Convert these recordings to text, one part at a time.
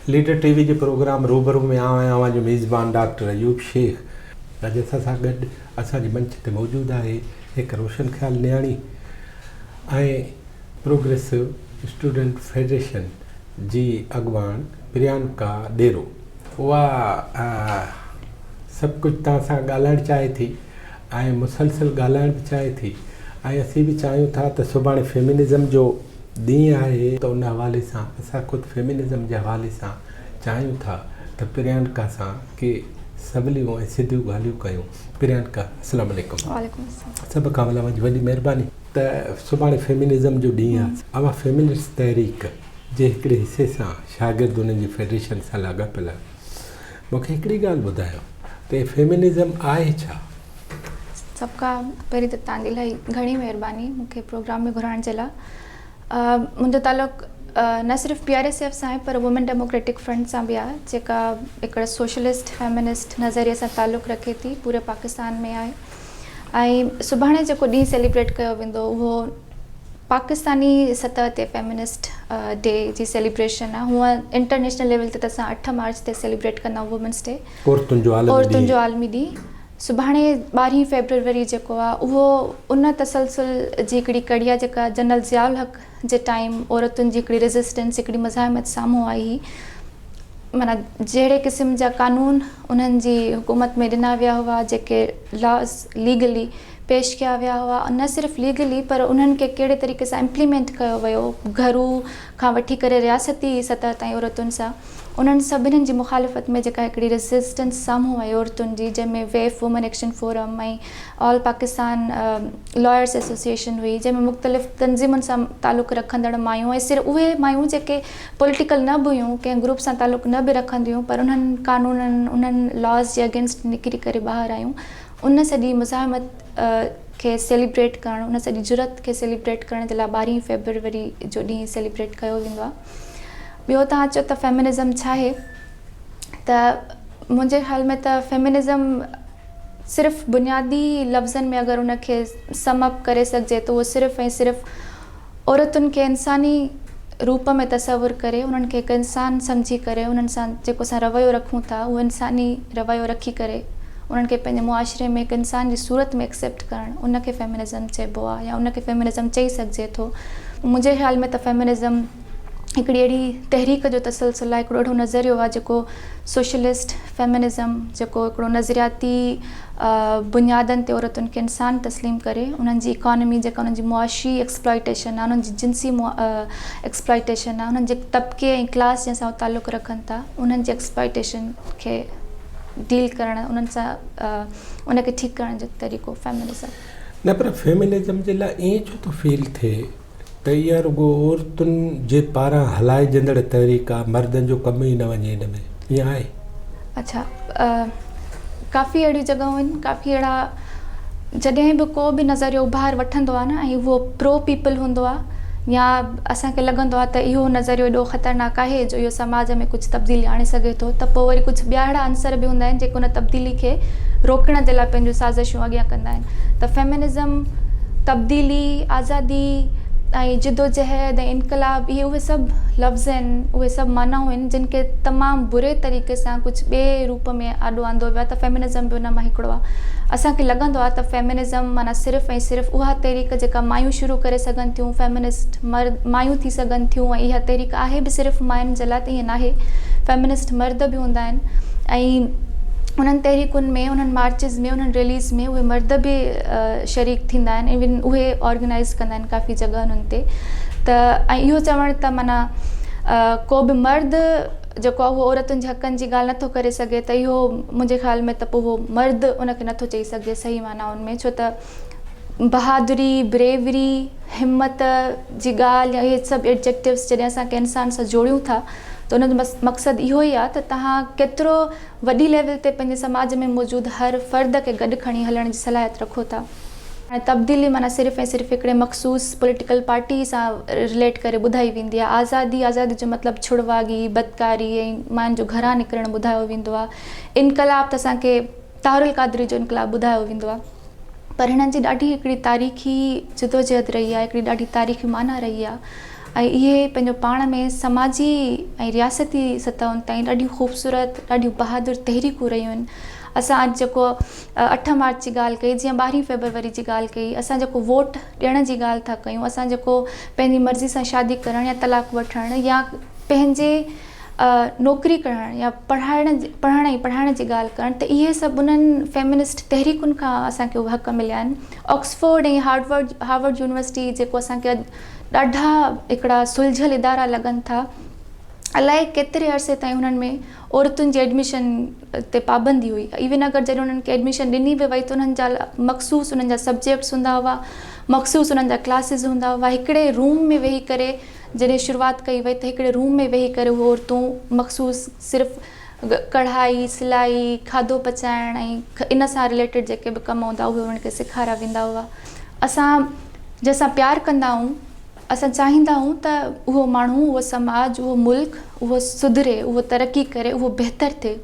Leader ٽي V جي programme روبرو ۾ آئون آهيان اوهان جو ميزبان ڊاڪٽر ايوب شيخ. اڄ اسان سان گڏ اسان جي منچ تي موجود آهي هڪ روشن خيال نياڻي ۽ پروگريسو اسٽوڊنٽ فيڊريشن جي اڳواڻ پريانڪا ڏيرو. اها سڀ ڪجهه توهان سان ڳالهائڻ چاهي ٿي ۽ مسلسل ڳالهائڻ به چاهي ٿي ۽ اسين به چاهيون ٿا ته سڀاڻي فيمنزم جو ڏينهن آهي ته ان حوالي سان اسان خود فيمنزم جي حوالي سان چاهيون ٿا ته پريانڪا سان ڪي سوليون ۽ سڌيون ڳالهيون ڪيون. پريانڪا السلام عليڪم. وعليڪم السلام. سڀ کان اول اوهان جي وڏي مهرباني ته سڀاڻي فيمنزم جو ڏينهن آهي اوهان فيمنسٽ تحريڪ جي هڪڙي حصي سان شاگرد انهن جي فيڊريشن سان لاڳاپيل آهيو مون کي هڪڙي ڳالهه ٻڌايو ته هي فيمنزم آهي ڇا؟ سڀ کان پهرين ته توهان جي الاهي گهڻي مهرباني مون کي پروگرام ۾ گهرائڻ جي لاء. منهنجو تعلق نه صرف پي آر ايس ايف سان آهي پر وومين ڊيموڪريٽڪ فرنٽ سان به آهي جيڪا هڪڙي سوشلسٽ فيمنسٽ نظريي سان تعلق رکي ٿي پوري پاڪستان ۾ آهي ۽ سڀاڻي جيڪو ڏينهن سيليبريٽ ڪيو ويندو اهو پاڪستاني سطح تي فيمنسٽ ڊي جي سيليبريشن آهي. هونء انٽرنيشنل ليول تي ته اسان 8 مارچ تي سيليبريٽ ڪندا آهيون وومنس ڊي، عورتن جو عالمي ڏينهن. سڀاڻي 12 فيبروري جيڪو آهي اهو ان تسلسل جي هڪڙي ڪڙي آهي جيڪا جنرل ضياء الحق جي ٽائيم عورتن جي هڪڙي ريزسٽنس هڪڙي مزاحمت سامهون آئي هئي. معنيٰ جهڙي قسم جا قانون انهن جي حڪومت ۾ ڏنا ويا هئا جيڪي لاز ليگلي پيش ڪيا ويا هئا نه صرف ليگلي پر انهن کي ڪهڙي طريقي سان امپليمينٽ ڪيو ويو گهرو کان وٺي ڪري رياستي سطح تائين عورتن سان انهن سڀني جي مخالفت ۾ جيڪا هڪڙي ريزسٽنس سامهون آئي عورتن جي جنهن ۾ ويف women action forum ۽ all Pakistan lawyers association هئي جنهن ۾ مختلف تنظيمن سان تعلق رکندڙ مايون ۽ صرف اهي مايون جيڪي پوليٽيڪل نه به هيون ڪنهن گروپ سان تعلق نه به رکنديون پر انهن قانونن انهن لاز جي اگينسٽ نڪري ڪري ٻاهر آيون ان سڄي مزاحمت کي سيليبريٽ ڪرڻ ان سڄي جرئت کي سيليبريٽ ڪرڻ جي لاء 12 فيبروري جو ڏينهن سيليبريٽ ڪيو ويندو آهي. ٻيو توهان چئو ته فيمنزم ڇا آهي ته منهنجي خيال ۾ ته فيمنزم صرف بنيادي لفظن ۾ اگر ان کي سم اپ ڪري سگهجي ته اهو صرف ۽ صرف عورتن کي انساني روپ ۾ تصور ڪري انهن کي هڪ انسان سمجهي ڪري انهن سان جيڪو اسان رويو رکون ٿا اهو انساني رويو رکي ڪري انهن کي پنهنجي معاشري ۾ هڪ انسان جي صورت ۾ ايڪسيپٽ ڪرڻ ان کي فيمنزم چئبو آهي يا ان کي فيمنزم چئي سگهجي ٿو. منهنجي خيال ۾ ته فيمنزم هڪڙي اهڙي تحريڪ جو تسلسل آهي هڪڙو اهڙو نظريو آهي جيڪو سوشلسٽ فيمنزم جيڪو هڪڙو نظرياتي بنيادن تي عورتن کي انسان تسليم ڪري انهن جي اڪانومي جيڪا انهن جي معاشي ايڪسپلائيٽيشن آهي انهن جي جنسي ايڪسپلائيٽيشن آهي انهن جي طبقي ۽ ڪلاس جنهن سان هو تعلق رکن ٿا انهن جي ايڪسپلائيٽيشن کي ڊيل ڪرڻ انهن سان ان کي ٺيڪ ڪرڻ جو طريقو فيمنزم. نه پر فيمنزم جي لاء ائين ڇو ٿو فيل ٿئي ته اها رڳو عورتن جي پاران هلائجندڙ تحريڪ آ، مردن جو ڪم ئي نه وڃي ان ۾، ائين آهي؟ اڇا ڪافي اهڙيون جڳهيون آهن، ڪافي اهڙا جڏهن به ڪو به نظريو اڀار وٺندو آ نه ۽ اهو پرو پيپل هوندو آ يا اسان کي لڳندو آ ته اهو نظريو ايڏو خطرناڪ آهي جو اهو سماج ۾ ڪجهه تبديلي آڻي سگهي ٿو ته پوء وري ڪجهه ٻيا اهڙا عنصر به هوندا آهن جيڪي ان تبديلي کي روڪڻ جي لاء پنهنجون سازشون اڳيان ڪندا آهن ته فيمنزم، تبديلي، آزادي ۽ جدوجهد ۽ انقلاب اهي اهي سڀ لفظ آهن، اهي سڀ معنائون آهن جن کي تمام بري طريقي سان ڪجهه ٻئي روپ ۾ آڏو آندو ويو آهي ته فيمنزم به ان مان هڪڙو آهي. اسان کي لڳندو آهي ته فيمنزم معنيٰ صرف ۽ صرف اها تحريڪ جيڪا مايون شروع ڪري سگهن ٿيون، فيمنسٽ مرد مايون ٿي سگهن ٿيون ۽ اها تحريڪ آهي به صرف ماين جي لاء ته ائين ناهي، فيمنسٽ مرد به هوندا آهن ۽ انهن تحريڪن ۾ انهن مارچز ۾ انهن ريليز ۾ اهي مرد به شريڪ ٿيندا آهن ايون اهي آرگنائيز ڪندا آهن ڪافي جڳهن تي ته ۽ اهو چوڻ ته معنيٰ ڪو به مرد جيڪو آهي اهو عورتن جي حقن جي ڳالهه نٿو ڪري سگهي ته اهو منهنجي خيال ۾ ته پوء اهو مرد ان کي نٿو چئي سگهجي صحيح معنائن ۾ ڇو ته بهادري بريوري همت جي ڳالهه يا اهي سڀ ايڊجيڪٽوز جڏهن اسان ڪنهن انسان سان جوڙيون ٿا ته ان جو مقصد اهو ئي آهي ته توهان ڪيترو وڏي ليول تي پنهنجي سماج ۾ موجود هر فرد کي گڏ کڻي هلڻ جي صلاحيت رکو ٿا. هاڻي تبديلي معنيٰ صرف ۽ صرف هڪڙي مخصوص پوليٽيڪل پارٽي سان رليٽ ڪري ٻڌائي ويندي آهي. آزادي، آزادي جو مطلب ڇڙواڳي، بدڪاري ۽ ماين جو گهران نڪرڻ ٻڌايو ويندو آهي. انقلاب ته اسان کي طاهر القادري جو انقلاب ٻڌايو ويندو آهي. پر هنن جي ڏاڍي هڪڙي تاريخي جدوجهد رهي آهي، هڪڙي ڏاڍي تاريخي معنيٰ رهي آهي. ۽ اهي پنهنجو پاڻ ۾ سماجي ۽ رياستي سطحن تائين ڏاڍيون خوبصورت ڏاڍيون بهادر تحريڪون رهيون آهن. اسان اڄ جيڪو اٺ مارچ جي ڳالهه ڪئي جيئن ٻارهين فيبروري جي ڳالهه ڪئي اسان جيڪو ووٽ ڏيڻ جي ڳالهه ٿا ڪيون اسان جيڪو پنهنجي مرضي سان شادي ڪرڻ يا طلاق وٺڻ يا پنهنجي نوڪري ڪرڻ يا پڙهائڻ پڙهڻ ۽ پڙهائڻ جي ڳالهه ڪرڻ ته اهي سڀ انهن فيمنسٽ تحريڪن کان اسان کي اهي حق مليا آهن. آڪسفورڊ ۽ هارورڊ هارورڊ يونيورسٽي جيڪو اسان کي اڄ ڏاڍا هڪڙا سلجهيل ادارا لڳن ٿا الائي ڪيتري عرصي تائين انهن ۾ عورتن جي ايڊميشن تي پابندي هئي ايون اگر جڏهن انهن کي ايڊميشن ڏني به وئي ته انهن جا مخصوص انهن جا سبجيڪٽس هوندا هئا مخصوص انهن جا ڪلاسز هوندا هئا هڪڙي روم ۾ ويهي ڪري جڏهن شروعات ڪئي وئي ته هڪڙي روم ۾ ويهي ڪري اهي عورتون مخصوص صرف ڪڙهائي، سلائي، کاڌو پچائڻ ۽ ان سان رليٽيڊ جيڪي به ڪم هوندا اهي انهن کي سيکاريا ويندا هئا. اسان جنهن سان پيار ڪندا آهيون، اسان چاهيندا آهيون ته اهو ماڻهو، اهو سماج، اهو ملڪ اهو سڌري، اهو ترقي ڪري، اهو بهتر ٿئي.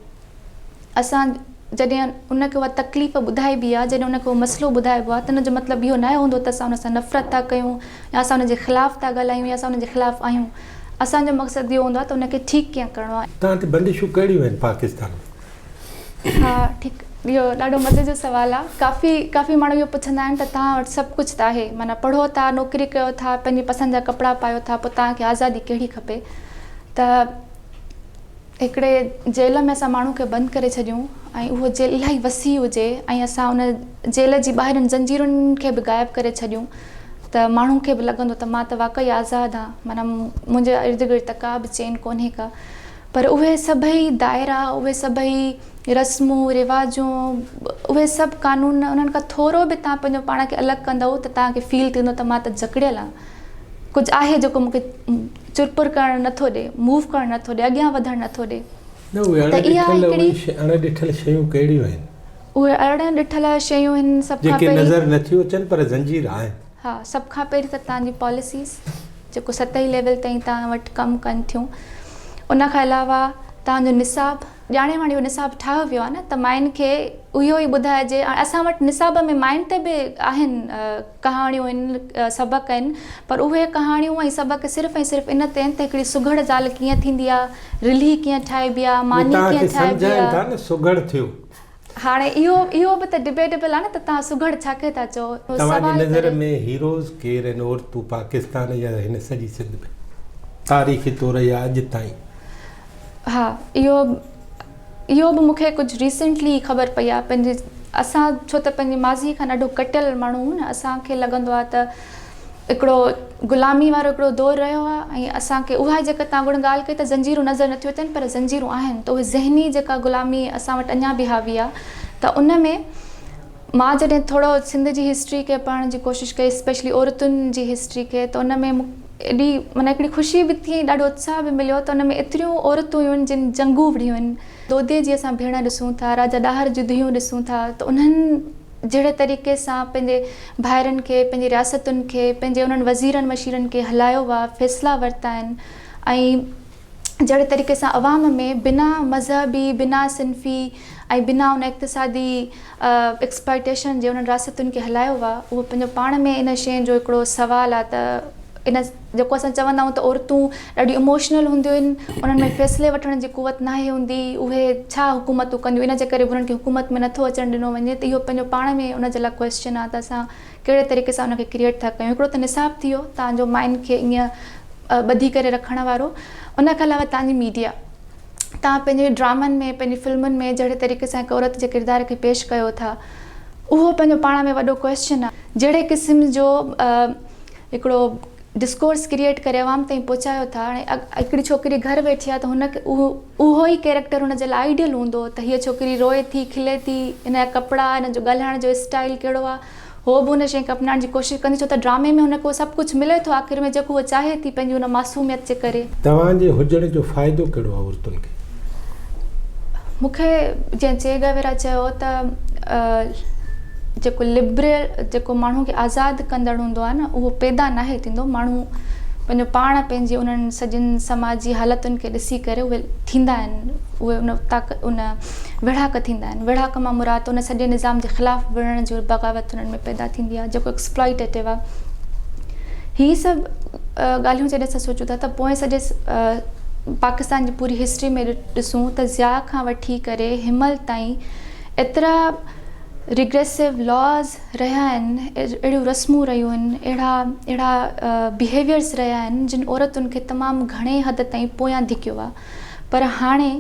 اسان جڏهن ان کي اها تڪليف ٻڌائبي آهي، جڏهن ان کي اهو مسئلو ٻڌائبو آهي ته ان جو مطلب اهو ناهي هوندو ته اسان ان سان نفرت ٿا ڪيون يا اسان ان جي خلاف ٿا ڳالهايون يا اسان ان جي خلاف آهيون. اسان جو مقصد اهو هوندو آهي ته ان کي ٺيڪ ڪيئن ڪرڻو آهي. توهان تي بندشون ڪهڙيون آهن پاڪستان ۾؟ ها ٺيڪ اهو ڏاڍو مزي جو سوال آهي. ڪافي ڪافي ماڻهو اهو پڇندا آهن ته توهان وٽ سڀ ڪجهه ته آهي معنيٰ پڙهو ٿا، نوڪري ڪيو ٿا، پنهنجي پسند جا ڪپڙا پايو ٿا پوء توهان کي آزادي ڪهڙي کپي ته هڪڙي جيل ۾ اسان ماڻهو کي بند ڪري ڇڏيون ۽ اهو جيل الاهي وسيع هجي ۽ اسان ان جيل جي ٻاهرين زنجيرن کي به غائب ڪري ڇڏيون ته ماڻهو کي به لڳندو ته مان ته واقعي آزاد آهيان معنيٰ منهنجي ارد گرد ته ڪا به چين ڪونهي ڪا پر اهي سڀئي دائرا اهي سڀئي رسمون رواجون اهي سڀ قانون انهن کان ٿورو به توهان پنهنجو پاڻ کي الڳ ڪندؤ ته توهان کي فيل ٿيندو ته مان ته جڪڙيل آهيان ڪجهه آهي جيڪو مون کي چرپر ڪرڻ نه ٿو ڏي، موو ڪرڻ نه ٿو ڏي، اڳيان وڌڻ نه ٿو ڏي. نه اهي اڻ ته اها ڏٺل هڪڙي. اهي اڻ ڏٺل شيون ڪهڙيون آهن؟ اهي اڻ ڏٺل شيون آهن سڀ کان جيڪي پهرين. نظر نه ٿيون اچن پر زنجير آهن. ها سڀ کان پهرين ته توهان جي پاليسيز جيڪو سطحي ليول تائين توهان وٽ ڪم ڪن ٿيون ان کان علاوه توهان جو نصاب ڄاڻي واڻي اهو نصاب ٺاهيو ويو آهي نه ته ماين کي اهو ئي ٻڌائجي اسان وٽ نصاب ۾ ماين تي به آهن ڪهاڻيون آهن سبق آهن پر اهي ڪهاڻيون ۽ سبق صرف ۽ صرف ان تي آهن ته هڪڙي سگهڙ زال ڪيئن ٿيندي آهي رلهي ڪيئن ٺاهبي آهي ماني توهان ڪيئن کي ٺاهبي سمجهائين آهي ٿا نه سگهڙ ٿيو. هاڻي اهو اهو به ته ڊبيٽيبل آهي نه ته توهان سگهڙ ڇا کي ٿا چئو توهان جي سوال نظر ڪري. ۾ هيروز ڪير آهن عورتون پاڪستان يا هن سڄي سنڌ ۾ تاريخي طور يا اڄ تائين؟ ها اهو اهو به مون کي ڪجهه ريسينٽلي خبر پئي آهي پنهنجي اسان ڇو ته پنهنجي ماضي کان ڏاڍو ڪٽيل ماڻهو آهيون نه اسان کي لڳندو آهي ته هڪڙو غلامي وارو هڪڙو دور رهيو آهي ۽ اسان کي اها جيڪا توهان گهڻ ڳالهه ڪئي ته زنجيرون نظر نٿيون اچن پر زنجيرون آهن ته اهي ذهني جيڪا غلامي اسان وٽ اڃا به حاوي آهي ته ان ۾ مان جڏهن ٿورو سنڌ جي هسٽري کي پڙهڻ جي ڪوشش ڪئي اسپيشلي عورتن جي هسٽري کي ته ان ۾ ايڏي معنيٰ هڪڙي خوشي به ٿي ۽ ڏاڍو اتساهه به مليو ته ان ۾ ايتريون عورتون هيون جن جنگون وڙهيون آهن. دودي جي اسان ڀيڻ ڏسون ٿا، راجا ڏاهر جون ڌيئون ڏسون ٿا ته انهن جهڙي طريقي سان پنهنجي ڀائرن کي، پنهنجي رياستن کي، پنهنجي انهن وزيرن مشيرن کي هلايو آهي، فيصلا ورتا آهن ۽ جهڙي طريقي سان عوام ۾ بنا مذهبي، بنا صنفي ۽ بنا ان اقتصادي ايڪسپلائيٽيشن جي انهن رياستن کي هلايو آ، اهو پنهنجو پاڻ ۾ ان شيء جو هڪڙو سوال آ ته ان جيڪو اسان چوندا آهيون ته عورتون ڏاڍيون اموشنل هونديون آهن، انهن ۾ فيصلي وٺڻ جي قوت ناهي هوندي، اهي ڇا حڪومتون ڪنديون، ان جي ڪري به انهن کي حڪومت ۾ نٿو اچڻ ڏنو وڃي ته اهو پنهنجو پاڻ ۾ ان جي لاء ڪوئسچن آ ته اسان ڪهڙي طريقي سان ان کي ڪريئيٽ ٿا ڪيون. هڪڙو ته نصاب ٿي ويو تان جو ماين کي ائين ٻڌي ڪري رکڻ وارو، ان کان علاوه تان جي ميڊيا، تان پنهنجي ڊرامن ۾ پنهنجي فلمن ۾ جهڙي طريقي سان هڪ عورت جي ڪردار کي پيش ڪيو ٿا اهو پنهنجو پاڻ ۾ وڏو ڪوئسچن آ. جهڙي قسم جو هڪڙو ڊسڪورس ڪريئيٽ ڪري عوام تائين پهچايو ٿا هاڻي هڪڙي ڇوڪري گهر ويٺي آ ته هن کي اهو اهو ئي ڪيريڪٽر هن جي لاء آئيڊيل هوندو ته هيء ڇوڪري روئي ٿي کلي ٿي هن جا ڪپڙا هن جو ڳالهائڻ جو اسٽائيل ڪهڙو آ هوء به ان شيء کي اپنائڻ جي ڪوشش ڪندي ڇو ته ڊرامي ۾ هن کي اهو سڀ ڪجهه ملي ٿو آخر ۾ جيڪو هوء چاهي ٿي پنهنجي ان معصوميت جي ڪري. توهان جي هجڻ جو فائدو ڪهڙو آ عورتن کي؟ مون کي جيئن چي گويرا چيو ته جيڪو لبرل جيڪو ماڻهو کي آزاد ڪندڙ هوندو آهي نه اهو پيدا ناهي ٿيندو ماڻهو پنهنجو پاڻ پنهنجي انهن سڄن سماجي حالتن کي ڏسي ڪري اهي ٿيندا آهن اهي ان طاقت ان ويڙهاڪ ٿيندا آهن ويڙهاڪ مان مراد ان سڄي نظام جي خلاف وڙهڻ جي بغاوت انهن ۾ پيدا ٿيندي آهي جيڪو ايڪسپلائيٽيٽو آهي هي سڀ ڳالهيون جڏهن اسان سوچون ٿا ته پوئين سڄي پاڪستان جي پوري هسٽري ۾ ڏسون ته ضياء کان وٺي ڪري هن مهل تائين ايترا ريگريسو لاز رهيا آهن، اهڙيون رسمون رهيون آهن، اهڙا اهڙا بيهيويئرس رهيا آهن جن عورتن کي تمام گهڻي حد تائين پويان ڌڪيو آهي پر هاڻي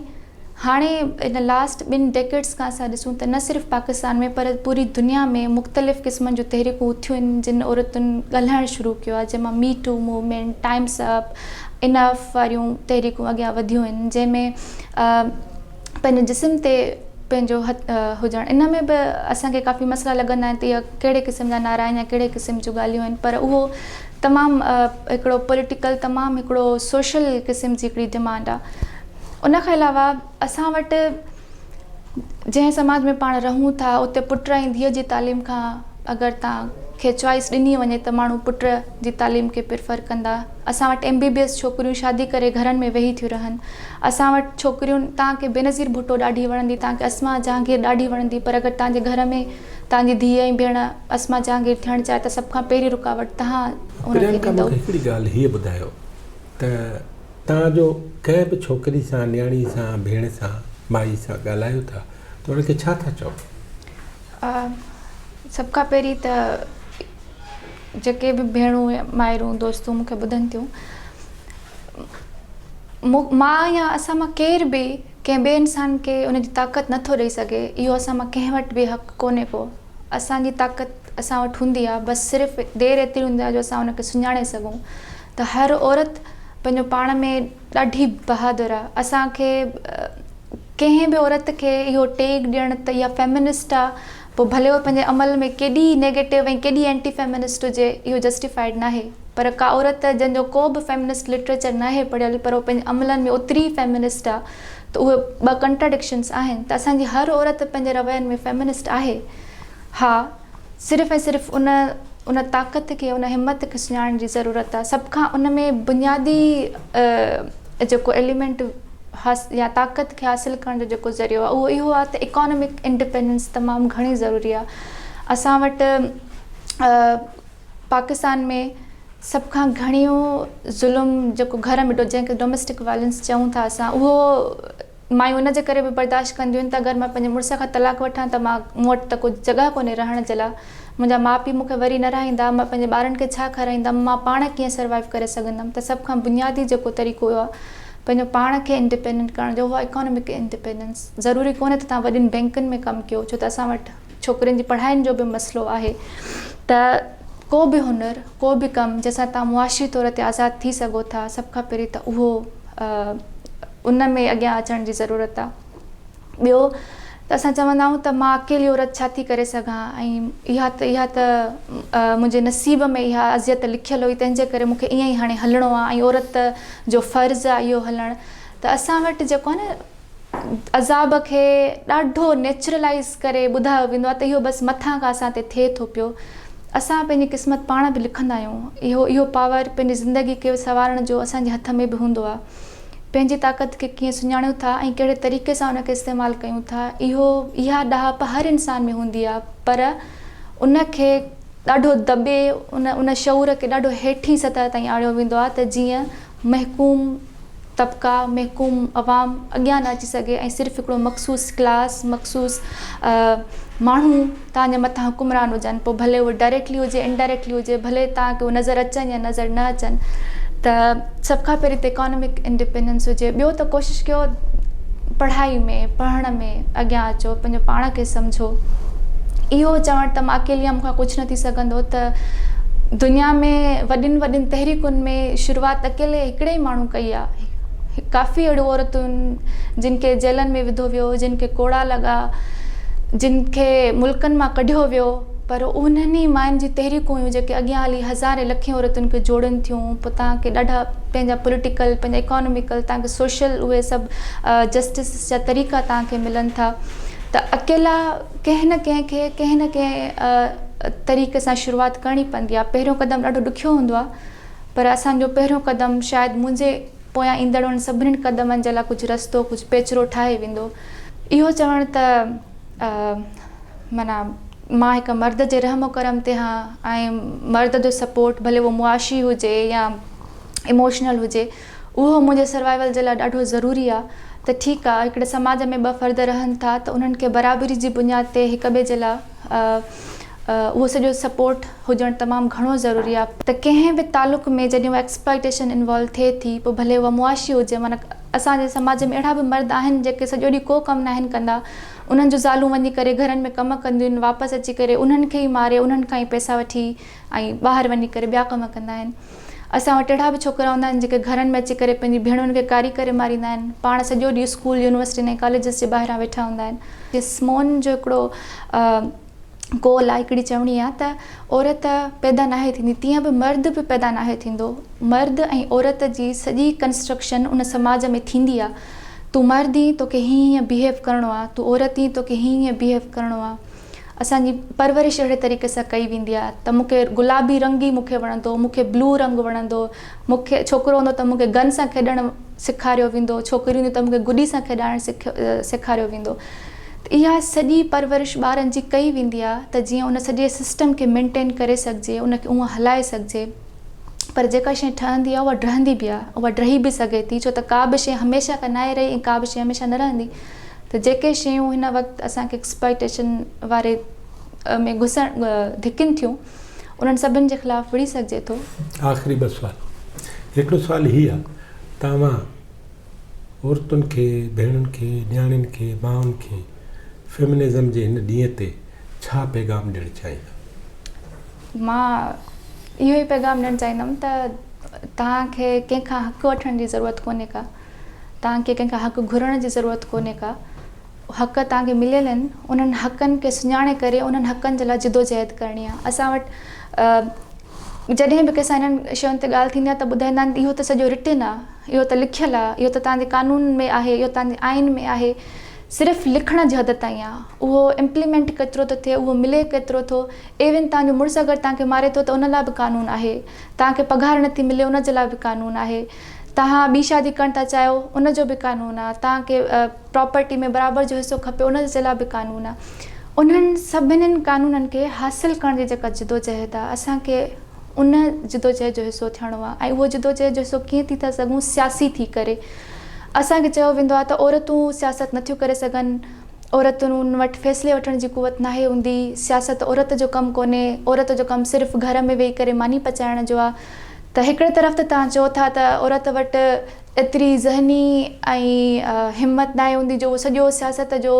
هاڻي ان لاسٽ ٻن ڊيڪيڊس کان اسان ڏسون ته نه صرف پاڪستان ۾ پر پوري دنيا ۾ مختلف قسمن جون تحريڪون اٿيون آهن جن عورتن ڳالهائڻ شروع ڪيو آهي جنهن مان me too movement, time's up, enough واريون تحريڪون اڳيان وڌيون آهن جنهن ۾ پنهنجي جسم تي پنهنجو هٿ هجڻ ان ۾ به اسان کي ڪافي مسئلا لڳندا آهن ته اها ڪهڙي قسم جا نعرا آهن يا ڪهڙي قسم جون ڳالهيون آهن پر اهو تمام هڪڙو پوليٽيڪل تمام هڪڙو سوشل قسم جي هڪڙي ڊمانڊ آهي. ان کان علاوه اسان وٽ جنهن سماج ۾ پاڻ رهون ٿا اتي پٽ ۽ ڌيء جي تعليم کان اگر توهان کي چوائس ڏني وڃي ته ماڻهو پٽ جي تعليم کي پريفر ڪندا. اسان وٽ ايم بي بي ايس ڇوڪريون شادي ڪري گهرن ۾ ويهي ٿيون رهن. اسان وٽ ڇوڪريون توهان کي بينظير ڀٽو ڏاڍي وڻندي توهان کي اسما جهانگير ڏاڍي وڻندي پر اگر توهان جي گهر ۾ توهان جي ڌيء ۽ ڀيڻ اسما جهانگير ٿيڻ چاهي ته سڀ کان پهرين رڪاوٽ توهان ان کي پريانڪا ڏيندؤ. مون کي هڪڙي ڳالهه هيء ٻڌايو ته توهان جو ڪنهن به ڇوڪري سان، نياڻي سان، ڀيڻ سان، مائي سان ڳالهايو ٿا ته ان کي ڇا ٿا چئو؟ سڀ کان پهرين ته جيڪي به ڀيڻون مائرون دوستون مون کي ٻڌن ٿيون مان يا اسان مان ڪير به ڪنهن ٻئي انسان کي ان جي طاقت نٿو ڏئي سگهي اهو اسان مان ڪنهن وٽ به حق ڪونهي ڪو اسان جي طاقت اسان وٽ هوندي آهي بس صرف دير ايتري هوندي آهي جو اسان ان کي سڃاڻي سگهون ته هر عورت پنهنجو پاڻ ۾ ڏاڍي بهادر آ اسان کي ڪنهن به عورت کي اهو ٽيگ ڏيڻ ته اها فيمنسٽ آ پوء ڀلي هوء پنهنجي عمل ۾ ڪيڏي نيگيٽو ۽ ڪيڏي اينٽي فيمنسٽ هجي اهو جسٽيفائيڊ ناهي پر ڪا عورت جنهن جو ڪو به فيمنسٽ لٽريچر ناهي پڙهيل پر هوء پنهنجي عملن ۾ اوتري ئي فيمنسٽ آ ته اهي ٻه ڪنٽراڊڪشنس آهن ته اسان جي هر عورت پنهنجي روين ۾ فيمنسٽ آهي ها صرف ۽ صرف ان ان طاقت کي ان همت کي سڃاڻڻ جي ضرورت آهي سڀ کان ان ۾ بنيادي جيڪو ايليمينٽ يا طاقت کي حاصل ڪرڻ جو جيڪو ذريعو آهي اهو اهو آهي ته اڪانامڪ انڊيپينڊنس تمام گهڻي ضروري آهي اسان وٽ پاڪستان ۾ سڀ کان گهڻيون ظلم جيڪو گهر ۾ جنهن کي ڊوميسٽڪ وائلنس چئون ٿا اسان اهو مايون ان جي ڪري به برداشت ڪنديون آهن ته اگر مان پنهنجي مڙس کان طلاق وٺان ته مان مون وٽ ته ڪو جڳهه ڪونهي رهڻ جي لاء، منهنجا ماء پيء مون کي وري نه رهائيندا، مان پنهنجي ٻارن کي ڇا کارائيندم، مان پاڻ ڪيئن سروائيو ڪري سگهندم ته سڀ کان بنيادي جيڪو طريقو اهو آهي پنهنجو پاڻ کي انڊيپينڊنٽ ڪرڻ جو اهو آهي اڪانامڪ انڊيپينڊنس ضروري ڪونهي ته توهان وڏين بينڪن ۾ ڪم ڪيو ڇو ته اسان وٽ ڇوڪرين جي پڙهائين جو به مسئلو آهي ته ڪو به هنر ڪو به ڪم جنهن سان توهان معاشي طور تي آزاد ٿي سگهو ٿا سڀ کان پهرين ته اهو ان ۾ اڳيان اچڻ جي ضرورت آ. ٻيو ته اسان چوندا آهيون ته مان اڪيلي عورت ڇا ٿي ڪري سگهان ۽ اها ته اها ته منهنجي نصيب ۾ اها اذيت لکيل هئي تنهن جي ڪري مون کي ائين ئي هاڻي هلڻو آ ۽ عورت جو فرض آ اهو هلڻ ته اسان وٽ جيڪو آ نه عذاب کي ڏاڍو نيچرلائيز ڪري ٻڌايو ويندو آهي ته اهو بس مٿان کان اسان تي ٿئي ٿو پيو. اسان پنهنجي قسمت پاڻ به لکندا آهيون. اهو اهو پاور پنهنجي زندگي کي سنوارڻ جو اسان جي هٿ ۾ به هوندو آهي. پنهنجي طاقت کي ڪيئن سڃاڻيون ٿا ۽ ڪهڙي طريقي سان ان کي استعمال ڪيون ٿا اهو اها ڏاهپ هر انسان ۾ هوندي آهي پر ان کي ڏاڍو دٻي ان ان شعور کي ڏاڍو هيٺين سطح تائين آڻيو ويندو آهي ته جيئن محڪوم طبقا، محڪوم عوام اڳيان نه اچي سگهي ۽ صرف هڪڙو مخصوص ڪلاس، مخصوص ماڻهو توهان جي مٿان حڪمران هجن پوء ڀلي اهو ڊائريڪٽلي هجي انڊائريڪٽلي هجي ڀلي توهان کي اهي نظر اچن يا نظر نه اچن ته سڀ کان پهرين ته اڪانامڪ انڊيپينڊنس هجي ٻيو ته ڪوشش ڪيو پڙهائي ۾ پڙهڻ ۾ اڳيان اچو پنهنجو پاڻ کي سمجهو اهو چوڻ ته مان اڪيلي آهيان مون کان ڪجهه نه ٿي سگهندو ته دنيا ۾ وڏين وڏين تحريڪن ۾ شروعات اڪيلي هڪڙي ئي ماڻهو ڪئي آهي. ڪافي اهڙيون عورتون جن کي جيلن ۾ وڌو ويو، جن کي ڪوڙا لڳا، جن کي ملڪن مان ڪڍيو ويو پر انهن ئي ماين جون تحريڪون هيون جيڪي اڳيان هلي هزارين لکين عورتن کي جوڙين ٿيون پوء توهان کي ڏاڍا پنهنجا پوليٽيڪل پنهنجا اڪانوميڪل توهان کي سوشل اهي سڀ جسٽس جا طريقا توهان کي ملن ٿا ته اڪيلا ڪنهن نه ڪنهن کي ڪنهن نه ڪنهن طريقي سان شروعات ڪرڻي پوندي آهي. پهريون قدم ڏاڍو ڏکيو هوندو آهي پر اسان جو پهريون قدم شايد منهنجي پويان ايندڙ انهن سڀني قدمن جي لاء ڪجهه رستو ڪجهه پيچرو ٺاهي ويندو. اهو چوڻ ته معنيٰ مان هڪ مرد جي رحم و ڪرم تي هان ۽ مرد جو سپورٽ ڀلي اهو معاشي هجي يا. اموشنل هجي اهو منهنجي سروائيول جي لاء ڏاڍو ضروري آ ته ٺيڪ آ هڪڙي سماج ۾ ٻه فرد رهن ٿا ته انهن کي برابري جي بنياد تي هڪ ٻئي جي لاء اهو سڄو سپورٽ هجڻ تمام گهڻو ضروري آ. ته ڪنهن به تعلق ۾ جڏهن اها ايڪسپلائيٽيشن انوالو ٿئي ٿي پوء ڀلي اها معاشي هجي معنيٰ اسان جي سماج ۾ اهڙا به مرد آهن جيڪي سڄو ڏينهن ڪو ڪم ناهن ڪندا انهن جون زالون وڃي ڪري گهرن ۾ ڪم ڪنديون آهن واپس اچي ڪري انهن کي ئي ماري انهن کان ئي پئسا وٺي ۽ ٻاهر وڃي ڪري ٻيا ڪم ڪندا آهن. اسان وٽ اهڙا به ڇوڪرا هوندا آهن جيڪي گهرن ۾ اچي ڪري پنهنجي ڀيڻن کي ڪاري ڪري ماريندا آهن. پاڻ سڄو ڏينهن اسڪول، يونيورسٽين ۽ ڪاليجز جي ٻاهران ويٺا هوندا آهن. سمون جو هڪڙو قول آهي، هڪڙي چوڻي آهي ته عورت پيدا ناهي ٿيندي تيئن به مرد به پيدا ناهي ٿيندو. مرد ۽ عورت جي سڄي ڪنسٽرڪشن ان سماج ۾ ٿيندي آهي. تون مرد اين توکي هيئن هيئن بيهيو ڪرڻو آهي، تون عورت اين توکي هيئن هيئن بيهيو ڪرڻو آهي. اسان جي پرورش اهڙي طريقي سان ڪئي ويندي آهي ته مون کي گلابي رنگ ئي مون کي وڻندو مون کي بلو رنگ وڻندو مون کي ڇوڪرو هوندو ته مون کي گن سان کيڏڻ سيکاريو ويندو ڇوڪري هوندي ته مون کي گڏي سان کيڏائڻ سيکاريو ويندو ته اها سڄي پرورش ٻارن جي ڪئي ويندي آهي ته جيئن ان سڄي سسٽم کي مينٽين ڪري سگهجي ان کي اونئن هلائي سگهجي پر جيڪا شيء ٺهندي آهي اها ڊهندي به آهي اها ڊهي به سگهي ٿي ڇو ته ڪا به شيء هميشه ڪا ناهي رهي ۽ ڪا به شيء هميشه نه رهندي ته جيڪي شيون هن وقت اسان کي ايڪسپلائيٽيشن واري ۾ گهسڻ ڌڪين ٿيون انهن سڀن جي خلاف وڙهي سگهجي ٿو. آخري ٻه سوال. هڪڙو سوال هي آ ته اوهان عورتن کي، ڀيڻن کي، نياڻين کي، مائن کي فيمنزم جي هن ڏينهن تي ڇا پيغام ڏيڻ چاهيندا؟ مان اهو ئي پيغام ڏيڻ چاهيندم ته توهان کي ڪنهن کان حق وٺڻ جي ضرورت ڪونهي ڪا. توهان کي ڪنهن کان حق گهرڻ جي ضرورت ڪونهي ڪا، حق توهان کي مليل آهن، انهن حقن کي سڃاڻي ڪري انهن حقن جي لاء جدوجهد ڪرڻي آهي. اسان وٽ جڏهن به ڪنهن سان انهن شين تي ڳالهه ٿيندي آهي ته ٻڌائيندا آهن ته اهو ته سڄو رٽن آهي، اهو ته لکيل آهي، اهو ته توهان جي قانون ۾ آهي، اهو توهان جي آئين ۾ آهي، صرف لکڻ جي حد تائين آهي، اهو امپليمينٽ ڪيترو ٿو ٿئي، اهو ملي ڪيترو ٿو، ايون توهان جو مڙس اگر توهان کي ماري ٿو ته ان لاء به قانون آهي، توهان کي پگهار نٿي ملي ان جي لاء به قانون آهي. توهان ٻي شادي ڪرڻ ٿا چاهيو ان جو به قانون آ، توهان کي پراپرٽي ۾ برابر جو حصو کپي ان جي لاء به قانون آ. انهن سڀني قانونن کي حاصل ڪرڻ جي جيڪا جدوجهد آ اسان کي ان جدوجهد جو حصو ٿيڻو آ ۽ اهو جدوجهد جو حصو ڪيئن ٿي ٿا سگهون سياسي ٿي ڪري. اسان کي چيو ويندو آ ته عورتون سياست نٿيون ڪري سگهن، عورتن وٽ فيصلي وٺڻ جي قوت ناهي هوندي، سياست عورت جو ڪم ڪونهي، عورت جو ڪم صرف گهر ۾ ويهي ڪري ماني پچائڻ جو آ. ته هڪڙي طرف ته توهان چئو ٿا ته عورت وٽ ايتري ذهني ۽ همت ناهي هوندي جو هو سڄو سياست جو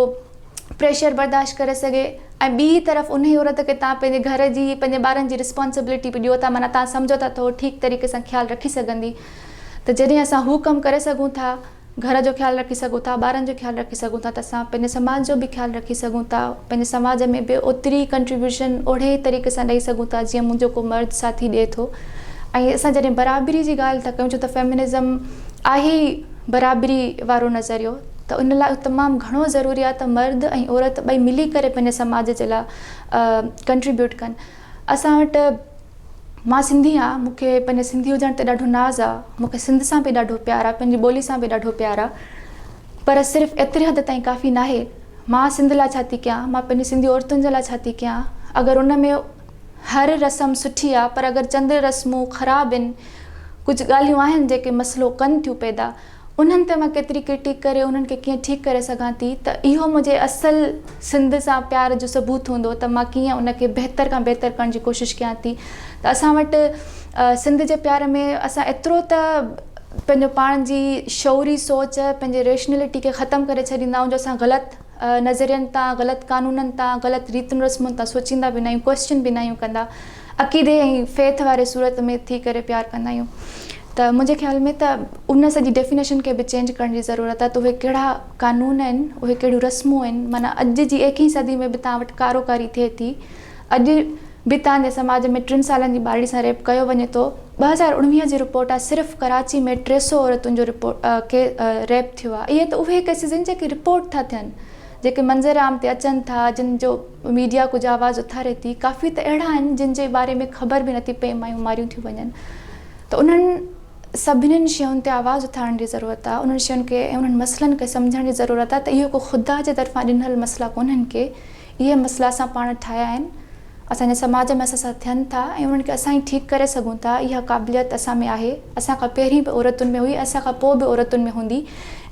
پريشر برداشت ڪري سگهي ۽ ٻي طرف انهي عورت کي توهان پنهنجي گهر جي پنهنجي ٻارن جي رسپانسبلٽي به ڏيو ٿا معنيٰ توهان سمجهو ٿا ته هو ٺيڪ طريقي سان خيال رکي سگهندي ته جڏهن اسان هو ڪم ڪري سگهون ٿا گهر جو خيال رکي سگهون ٿا، ٻارن جو خيال رکي سگهون ٿا ته اسان پنهنجي سماج جو به خيال رکي سگهون ٿا، پنهنجي سماج ۾ به اوتري ئي ڪنٽريبيوشن اوهڙي ئي طريقي سان ڏئي سگهون ٿا جيئن منهنجو ڪو مرد ساٿي ڏئي ٿو ۽ اسان جڏهن برابري جي ڳالهه ٿا ڪيون ڇو ته فيمنزم آهي ئي برابري وارو نظريو ته ان لاء تمام گهڻو ضروري آهي ته مرد ۽ عورت ٻئي ملي ڪري پنهنجي سماج جي لاء ڪنٽريبيوٽ ڪن اسان وٽ مان سنڌي آهيان، مون کي پنهنجي سنڌي هجڻ تي ڏاڍو ناز آ، مون کي سنڌ سان به ڏاڍو پيار آ، پنهنجي ٻولي سان به ڏاڍو پيار آ، پر صرف ايتري حد تائين ڪافي ناهي، مان سنڌ لاء ڇا ٿي ڪيان، مان پنهنجي سنڌي عورتن جي لاء ڇا ٿي ڪيان، اگر ان ۾ هر رسم سٺي آ پر اگر چند رسمون خراب آهن، ڪجهه ڳالهيون آهن جيڪي مسئلو ڪن ٿيون پيدا، انهن تي مان ڪيتري ڪرٽيڪ ڪري انهن کي ڪيئن ٺيڪ ڪري سگهان ٿي ته اهو منهنجي اصل سنڌ سان پيار جو ثبوت هوندو ته مان ڪيئن ان کي بهتر کان بهتر ڪرڻ جي ڪوشش ڪيان ٿي ته اسان وٽ سنڌ جي پيار ۾ اسان ايترو ته پنهنجو پاڻ جي شعوري سوچ پنهنجي ريشنلٽي کي ختم ڪري ڇڏيندا آهيون جو اسان غلط نظرين تان، غلط قانونن تان، غلط ريتن رسمن تان سوچيندا به ناهيون، ڪوئسچن به ناهيون ڪندا، عقيدي ۽ فيٿ واري صورت ۾ ٿي ڪري پيار ڪندا آهيون ته منهنجي خيال ۾ ته ان سڄي ڊيفينيشن کي به چينج ڪرڻ جي ضرورت آهي ته اهي ڪهڙا قانون آهن، اهي ڪهڙيون رسمون آهن، معنيٰ اڄ جي ايڪهين صدي ۾ به توهان وٽ ڪارو ڪاري ٿئي ٿي، اڄ به توهان جي سماج ۾ ٽن سالن جي ٻارڙي سان ريپ ڪيو وڃي ٿو، 2019 جي رپورٽ آهي صرف ڪراچي ۾ 300 عورتن جو رپورٽ کي ريپ ٿيو آهي اهي ته اهي ڪيسز آهن جيڪي رپورٽ ٿا ٿين جيڪي منظر عام تي اچن ٿا جن جو ميڊيا ڪجهه آواز اٿاري ٿي ڪافي ته اهڙا آهن جن جي باري ۾ خبر به نٿي پئي مايون ماريون ٿيون وڃن ته انهن سڀنين شين تي آواز اٿارڻ جي ضرورت آهي انهن شين کي ۽ انهن مسئلن کي سمجهڻ جي ضرورت آهي ته اهو ڪو خدا جي طرفان ڏنل مسئلا ڪونهن ڪي اهي مسئلا اسان پاڻ ٺاهيا آهن. اسان جي سماج ۾ اسان سان ٿين ٿا ۽ انهن کي اسان ئي ٺيڪ ڪري سگهون ٿا اها قابليت اسان ۾ آهي اسان کان پهرين به عورتن ۾ هئي اسان کان پوء به عورتن ۾ هوندي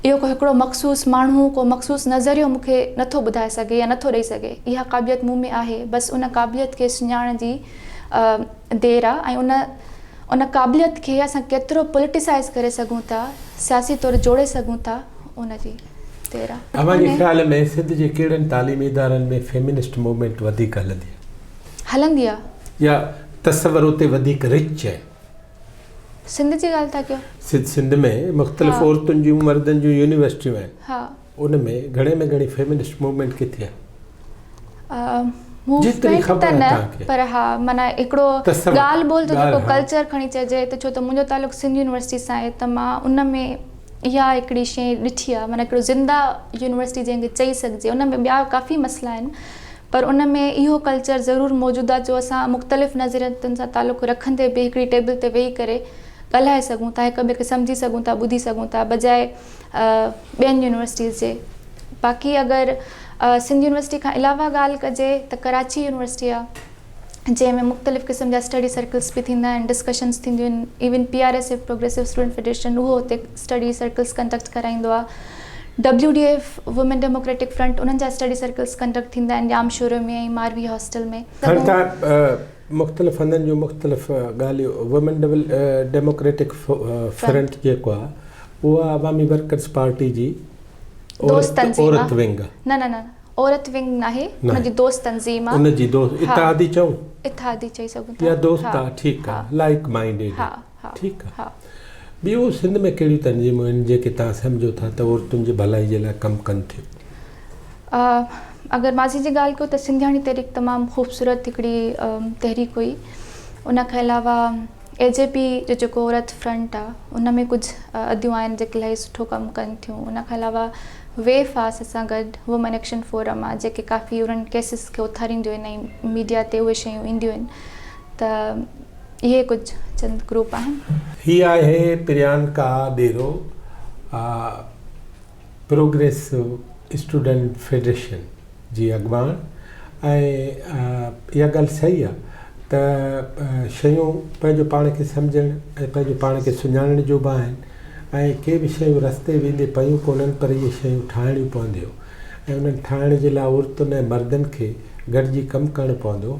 اهو ڪو هڪڙو مخصوص ماڻهو ڪو مخصوص نظريو مون کي نٿو ٻڌائي سگهي يا نٿو ڏئي سگهي اها قابليت مون ۾ آهي بس ان قابليت کي سڃاڻڻ جي دير آهي ۽ ان ان قابليت کي اسان ڪيترو پوليٽيسائيز ڪري سگهون ٿا سياسي طور جوڙي سگهون ٿا ان جي دير آ. اوهان جي خيال ۾ سنڌ جي ڪهڙن تعليمي ادارن ۾ فيمنسٽ موومينٽ وڌيڪ هلندي آ؟ هلندي آ. يا تصور اتي وڌيڪ رچ آهي؟ سنڌ جي ڳالهه ٿا ڪيو؟ سنڌ ۾ مختلف عورتن جون مردن جون يونيورسٽيون آهن. ها. ان ۾ گهڻي ۾ گهڻي فيمنسٽ موومينٽ ڪٿي آهي؟ جيتري موومينٽ خبر ته آهي نه توهان کي. پر ها معنيٰ هڪڙو تصور ڳالهه ٻولهه جو ڳالهه جيڪو ها. ڪلچر کڻي چئجي ته ڇو ته منهنجو تعلق سنڌ يونيورسٽي سان آهي ته مان ان ۾ اها هڪڙي شيء ڏٺي آهي معنيٰ هڪڙو زنده يونيورسٽي جنهن کي چئي سگهجي ان ۾ ٻيا ڪافي مسئلا آهن پر ان ۾ اهو ڪلچر ضرور موجود آهي جو اسان مختلف نظريتن سان تعلق رکندي به هڪڙي ٽيبل تي ويهي ڪري ڳالهائي سگهون ٿا هڪ ٻئي کي سمجهي سگهون ٿا ٻڌي سگهون ٿا بجاء ٻين يونيورسٽيز جي باقي اگر سنڌ يونيورسٽي کان علاوه ڳالهه ڪجي ته ڪراچي يونيورسٽي آهي جنهن ۾ مختلف قسم جا اسٽڊي سرڪلس به ٿيندا آهن ڊسڪشنس ٿينديون آهن even P R S F progressive student federation اهو اتي اسٽڊي سرڪلس ڪنڊڪٽ ڪرائيندو آهي W D F women democratic front انهن جا اسٽڊي سرڪلس ڪنڊڪٽ ٿيندا آهن ڄامشوري ۾ ۽ ماروي هاسٽل ۾. هاڻي توهان مختلف هنڌن جون مختلف ڳالهيون وومين ڊيموڪريٽڪ فرنٽ جيڪو آهي اها عوامي ورڪرز پارٽي جي دوست تنظيم عورت ونگ آهي. نه نه نه عورت ونگ ناهي ان جي دوست تنظيم آ. ان جي دوست اتحادي چئون؟ اتحادي چئي سگهون ٿا. يا دوست آ ٺيڪ آ لائيڪ مائنڊيڊ ٺيڪ آ. ٻيون سنڌ ۾ ڪهڙيون تنظيمون آهن جيڪي توهان سمجهو ٿا ته عورتن جي ڀلائي جي لاء ڪم ڪن ٿيون؟ اگر ماضي جي ڳالهه ڪيون ته سنڌياڻي تحريڪ تمام خوبصورت هڪڙي تحريڪ هئي ان کان علاوه اي جي پي جو جيڪو عورت فرنٽ آ ان ۾ ڪجهه اديون آهن جيڪي الاهي سٺو ڪم ڪن ٿيون ان کان علاوه ويف آ سان گڏ وومن ايڪشن فورم آ جيڪي ڪافي انهن ڪيسز کي اٿارينديون آهن ۽ ميڊيا تي اهي شيون اينديون آهن ته اهي ڪجهه چند گروپ آهن. هي آهي پريانڪا ڏيرو پروگريسو اسٽوڊنٽ فيڊريشن جي اڳواڻ ۽ اها ڳالهه صحيح آهي ته شيون پنهنجو پاڻ کي سمجهڻ ۽ پنهنجو پاڻ کي سڃاڻڻ جو به آهن ۽ ڪي به شيون رستي ويندي پيون ڪونهن پر اهي شيون ٺاهڻيون پونديون ۽ انهن ٺاهڻ جي لاء عورتن ۽ مردن کي گڏجي ڪم ڪرڻو پوندو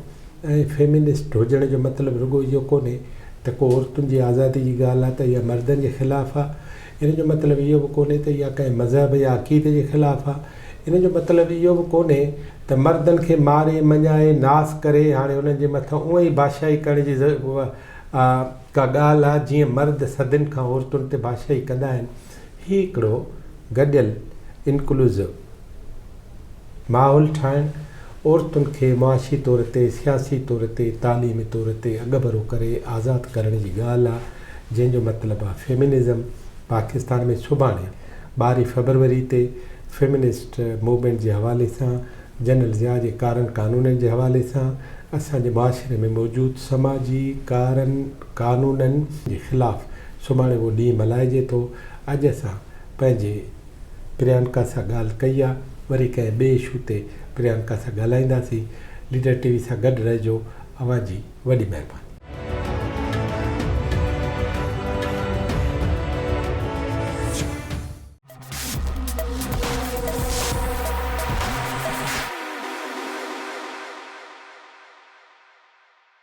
۽ فيمنسٽ هجڻ جو مطلب رڳو اهو ڪونهي ته ڪو عورتن جي آزادي جي ڳالهه آهي ته اها مردن جي خلاف آهي ان جو مطلب اهو به ڪونهي ته اها ڪنهن مذهب يا عقيدي جي خلاف آهي ان جو مطلب اهو به ڪونهي ته مردن کي ماري مڃائي ناس ڪري هاڻي انهن جي مٿان اونئن ئي بادشاهي ڪرڻ جي ڪا ڳالهه آ جيئن مرد صدين کان عورتن تي بادشاهي ڪندا آهن. هي هڪڙو گڏيل Inclusive ماحول ٺاهڻ، عورتن کي معاشي طور تي، سياسي طور تي، تعليمي طور تي اڳڀرو ڪري آزاد ڪرڻ جي ڳالهه آ، جنهن جو مطلب آ فيمنزم. پاڪستان ۾ سڀاڻي ٻارهين فيبروري تي فيمنسٽ موومينٽ جي حوالي سان جنرل ضياء جي ڪارن قانونن جي حوالي سان اسان جي معاشري ۾ موجود سماجي ڪارن قانونن جي خلاف سڀاڻي اهو ڏينهن ملهائجي ٿو. اڄ اسان پنهنجي پريانڪا سان ڳالهه ڪئي آ وري ڪنهن ٻئي اشو تي پريانڪا سان ڳالهائينداسين. ليڊر ٽي وي سان گڏ رهجو اوهان جي وڏي مهرباني.